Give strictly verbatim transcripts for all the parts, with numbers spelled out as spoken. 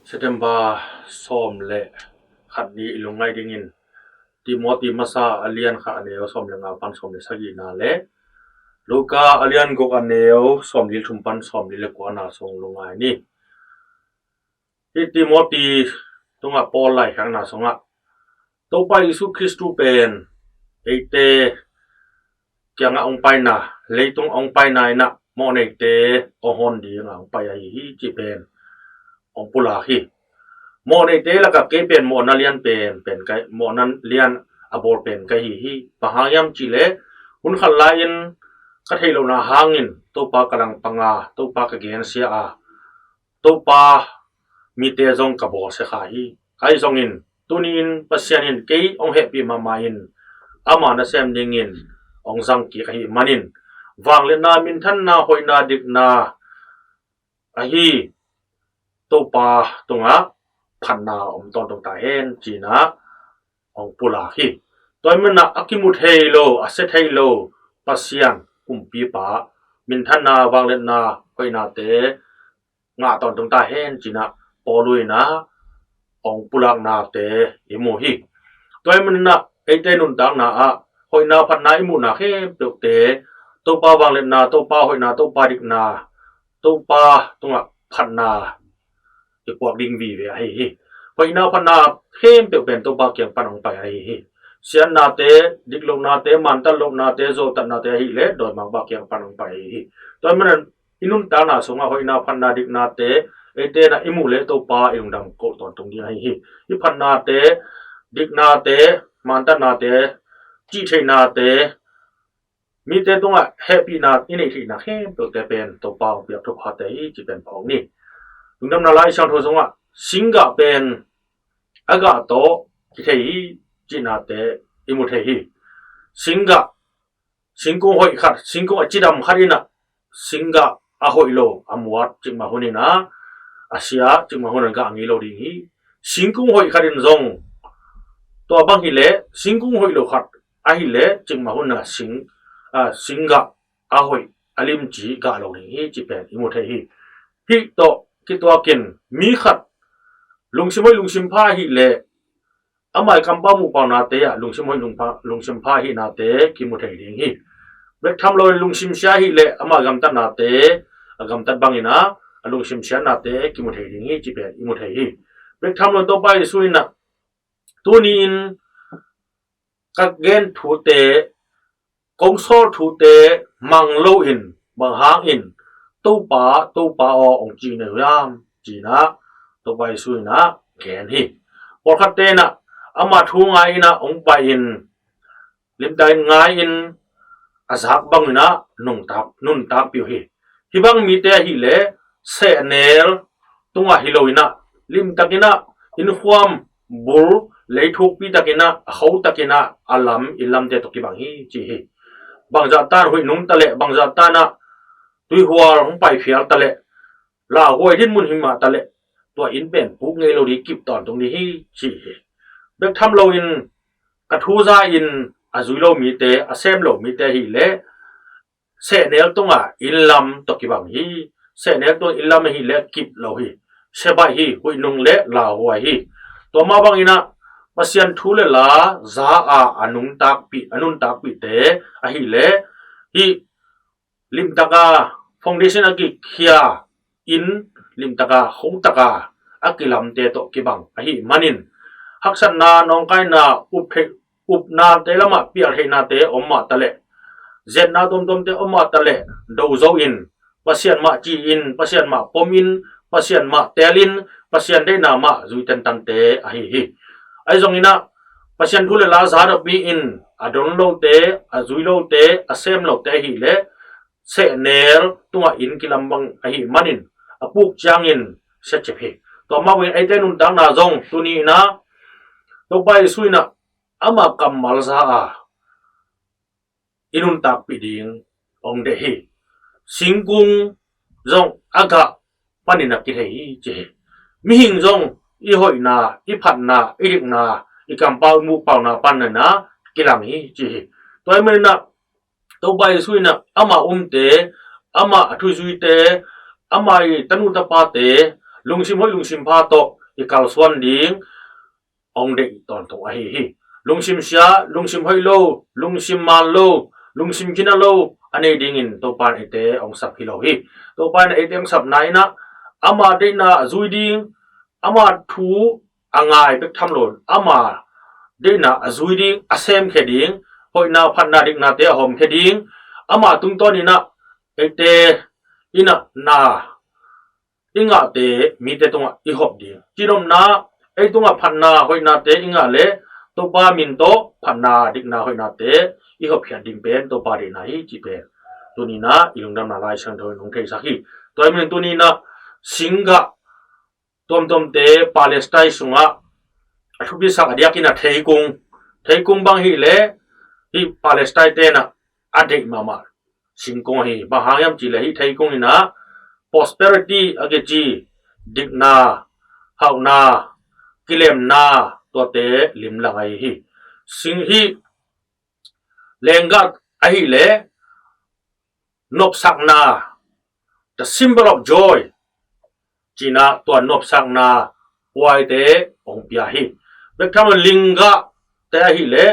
September sawm le khat ni i lungngai dingin Timoti masa a lian khat a neu sawm le nga pan sawm le sagihna le Luka a lian guk a neu sawm li thum pan sawm li le kuana sung lungngai ni. Hih Timoti tungah Paul laikhakna sungah Topa Jesu Khristu pen eite kiangah hong paina, leitung hong paina inah mawhneite hong hon dingah hong pai ahi hi cih pen hong pulak hi. Mawhneite lakah kei pen mawhna lian pen pen kai mawhna lian a bawl pen kai hi hi. Bang hang hiam cihleh hun khat lai-in ka theih lohna hangin Topa ka langpang a, Topa ka gensia a, Topa mite zong ka bawlsia kha hi. Ahi zongin tuni-in Pasian in kei hong hehpih mahmah in ama nasem dingin hong zang kik ahih manin vangliatna, minthanna, hoihna, dikna ahi Topa tungah phatna om tawntung ta hen cinah hong pulak hi. Tua ahih manin a kimu thei lo, a sia thei lo Pasian kumpipa minthanna, vangliatna, hoihnate ngah tawntung ta hen cinah Paul inah hong pulaknate i mu hi. Tua ahih manin a eite nuntakna ah hoihna phatna i muhna khempeuhte Topa vangliatna, Topa hoihna, Topa dikna, Topa tungah phatna i kuak ding vive ahi hi. Hoihna phatna khempeuh pen Topa kiang pan hong pai ahi hi. Siatnate, diklohnate, mantat lohnate, zawltatnate ahileh dawimangpa kiang pan hong pai ahi hi. Tua ahih manin i nuntakna sungah hoihna phatna diknate eite na i muh leh Topa i lungdam koh tawntung ding ahi hi. I phatnate, diknate, mantatnate, cihtheihnate, mite tungah hehpihna i neih theihna khempeuhte pen Topa hong piak thuphate hi ci pen phawk ni. Lungdamna Lai Siangtho sungah singgah pen a gah tawh kithei hi cihnate i mu thei hi. Singgah, singkung hoih khat, singkung a cidam khat inah singgah a hoih lo a muat cikmah hun inah a sia cikmah hun a gah ngei lo ding hi. Singkung hoih khat in zong tua bang hileh singkung hoih lo khat ahileh cikmah hun a sing, a, singgah a hoih a limci gah lo ding hi ci pen i mu thei hi. Hih tawh kituakin mi khat lungsim hoih lungsim pha hileh amah i kampau muhpaunate ah lungsim hoih lungpha, lungsim pha hihnate kimu thei ding hi. Bek tham loin lungsim sia hileh amah gamtatnate a gamtat bangin ah a lungsim siatnate kimu thei ding hi ci pen i mu thei hi. Bek tham loin Topa Jesu inah tuni-in ka gen thute, kong sawl thute mang loin bang hangin Topa, Topa aw hong ci na hiam cinah Topa Jesu inah gen hi. Pawlkhatte inah ama thu ngai inah hong pai-in limtakin ngai-in a zak bang inah nuntak, nuntakpih uh hi. Hih bang mite ahileh sehnel tungah hi lo inah limtak inah innkhuam bul leithukpi tak inah a kho tak inah a lam, inn lamte tawh kibang hi ci hi. Bangzah tan huih nung taleh, bangzah tan ah tuihual hong pai phial taleh, lauhuai dinmun hi mah taleh tua inn pen puk ngei lo ding, kip tawntung ding hi ci hi. Bek tham loin a thu za-in a zui lo mite, a sem lo mite ahileh sehnel tungah inn lam tawh kibang hi. Sehnel tungah inn lam ahileh kip lo hi. Sia baih hi, huih nung le lauhuai hi. Tua mah bang inah Pasian thu le la za a a nuntakpih, a nuntakpihte ahileh hih limtaka foundation a kikhia inn limtaka khotaka a kilamte tawh kibang ahih manin haksatna, nawngkaina, up theih, upnate lamah pialtheihnate om mah taleh, zetna tuamtuamte om mah taleh, do zo in, Pasian mah ci-in, Pasian mah pom in, Pasian mah tel in, Pasian deihna mah zui tentante ahi hi. Ahi zongin ah Pasian thu le la za napi-in a don lote, a zui lote, a sem lote ahileh sehnel tungah inn kilam bang ahih manin a puk ciangin siacip hi. Tua mah bangin eite nuntakna zong tuni inah Topa Jesu inah ama kammal za a i nuntakpih ding hong deih hi. Singkung zong a gah panin a kithei hi ci hi. Mihing zong i hoihna, i phatna, i dikna, i kampau, i muhpauna panin a kilang hi ci hi. Tua ahih manin ah Topa Jesu inah ama umte, ama a thuzuite, ama i tanu tapate lungsim hoih lungsim pha tawh i kalsuan ding hong deih tawntung ahi hi. Lungsim sia, lungsim hoih lo, lungsim man lo, lungsim gina lo a nei dingin Topa in eite hong sap hi lo hi. Topa in eite hong sapna in ah ama deihna a zui ding, ama thu a ngai bek tham lo, ama deihna a zui ding, a semkhia ding, hoihna, phatna, diknate a hawmkhia ding, ama tungtawn in ah eite in ah na i ngahte mite tungah i hawm ding. Cinopna, ei tungah phatna hoihnate i ngah leh Topa min tawh phatna, dikna, hoihnate i hawmkhiat ding pen Topa deihna hi cih pen tuni in ah i lungdamna Lai Siangtho in hong theisak hi. Tua ahih manin tuni in ah singgah tuamtuamte Palestine sungah a thupisak a diakin a theikung, theikung bang hi leh hih Palestine te in ah a deih mahmah singkung ahi hi. Bang hang hiam cih leh hih theikung in ah prosperity a kici, dikna, hauhna, kilemna, tuate limlang ahi hi. Sing hih lenggah ahih leh nopsakna, the symbol of joy, ci-in ah tua nopsakna puaite hong pia hi. Bek tham lo linggahte ahih leh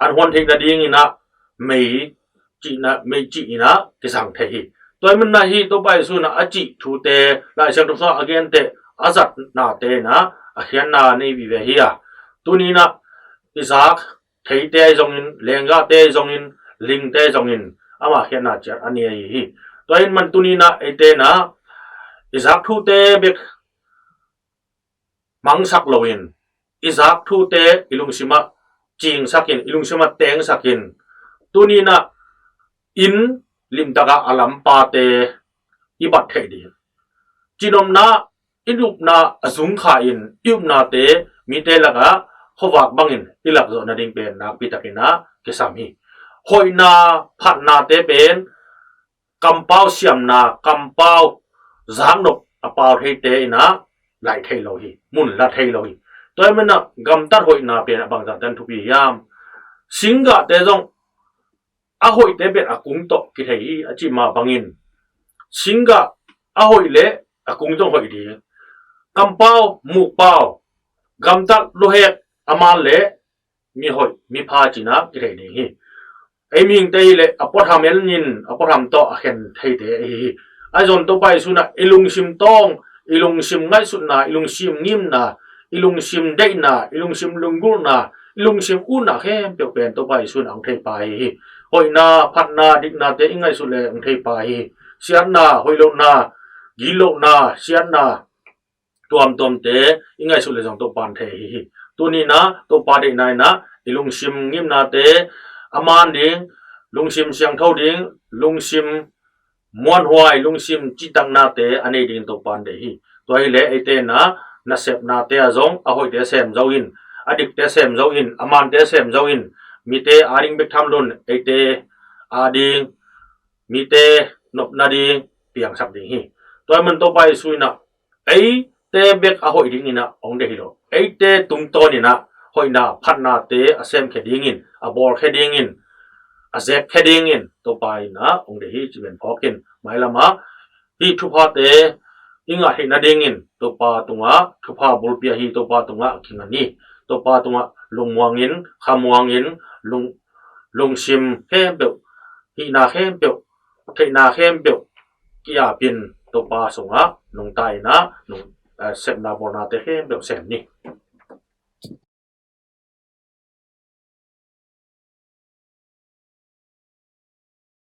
an huan theih nadingin ah mei cihna, mei cih in ah kizang thei hi. Tua ahih manin ah hih Topa Jesu in ah a cih thute, Lai Siangtho sungah a genteh, a zatnate in ah a khiatna nei vive hi a, tuni in ah i zak theite ahi zongin, lenggahte ahi zongin, lingte ahi zongin ama khiatna ciat a nei ahi hi. Tua ahih manin tuni in ah eite in ah i zak thute bek mangsak loin, i zak thute i lungsimah cingsakin, i lungsimah tengsakin, tuni in ah inn limtakah a lampate i bat theih ding, cinopna, i upna a zungkha in i upnate mite lakah khuavak bangin i lakzawh nading pen nakpi takin ah kisam hi. Hoihna, phatnate pen kampau siamna, kampau zaknop a pau theite in ah laih thei lo hi, mun la thei lo hi. Tua ahih manin ah gamtat hoihna pen a bangzah tan thupi hiam? Singgahte zong a hoihte pen a kung tawh kithei hi a cih mah bangin, singgah a hoih leh a kung zong hoih ding. Kampau, mukpau, gamtat luhek a man leh mihoih, mipha ci-in ah kithei ding hi. Ei mihingte hi leh a puatham enin a puatham tawh a khen theite ahi hi. Ahi zongin Topa Jesu in ah i lungsim tawng, i lungsim ngaihsutna, i lungsim ngimna, i lungsim deihna, i lungsim lunggulhna, i lungsim utna khempeuh pen Topa Jesu in ah hong theipa ahi hi. Hoihna, phatna, diknate i ngaihsut leh hong theipa ahi hi. Siatna, hoih lohna, gilo na, siatna, tuamtuamte i ngaihsut leh zong Topa in thei ahi hi. Tuni in ah Topa deihna in ah i lungsim ngimnate a man ding, lungsim siangtho ding, lungsim muanhuai, lungsim citaknate a nei dingin Topa in deih hi. Tua hi leh eite in ah nasepnate ah zong a hoihte sem zo in, a dikte sem zo in, a mante sem zo in, mite ading bek tham lo in eite ading, mite nopna ding piangsak ding hi. Tua ahih manin Topa Jesu in ah eite bek a hoih dingin ah hong deih hi lo. Eite tungtawn in ah hoihna, phatnate a semkhia dingin, a bawlkhia dingin, a zekkhia dingin Topa in ah hong deih hi ci pen phawk in, mailam ah hih thuphate i ngah theih nadingin Topa tungah thupha bulpi ahi Topa tungah kinga ni. Topa tungah lungmuangin, khamuangin, lung, lungsim khempeuh, hihna khempeuh, theihna khempeuh ki-apin Topa sungah nungta in ah, nung, eh, sepna bawlnate khempeuh sem ni.